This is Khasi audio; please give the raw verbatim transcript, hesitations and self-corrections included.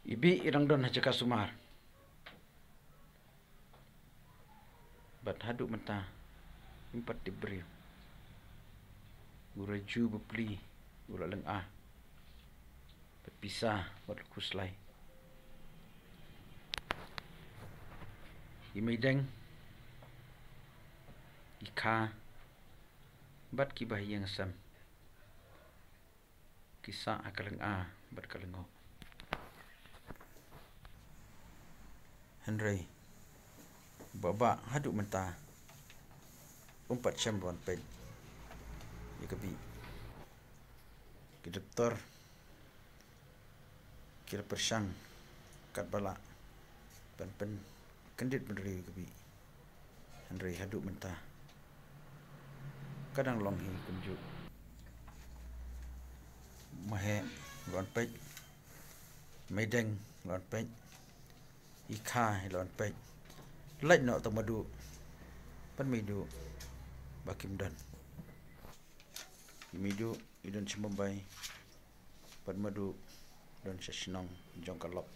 I Bih i dang don ha jaka sumar. Bad haduh mynta, ym pat tip briew. U Raju bapli u la lynga. Bad pisa bad u khuslai. I Meideng, i Kha, bad kiba ha ïing ha sem, ki sah ha ka lynga bad ka lyngngoh. Hynrei ba, ba haduh mynta, um pat shem ruh ban peit ïa ka Bih. Ki doktor ki la pyrshang katba lah ban pynkyndit bynriew ïa ka Bih. Hynrei haduh mynta ka dang long hi kumjuh. Maheh ruh ban peit, Meideng ruh ban peit, i Kha ruh ban peit. Lait noh tang Madu, bad Madu ba kim don. I Madu i don sha Mumbai, bad Madu don sha shnong jong ka lok.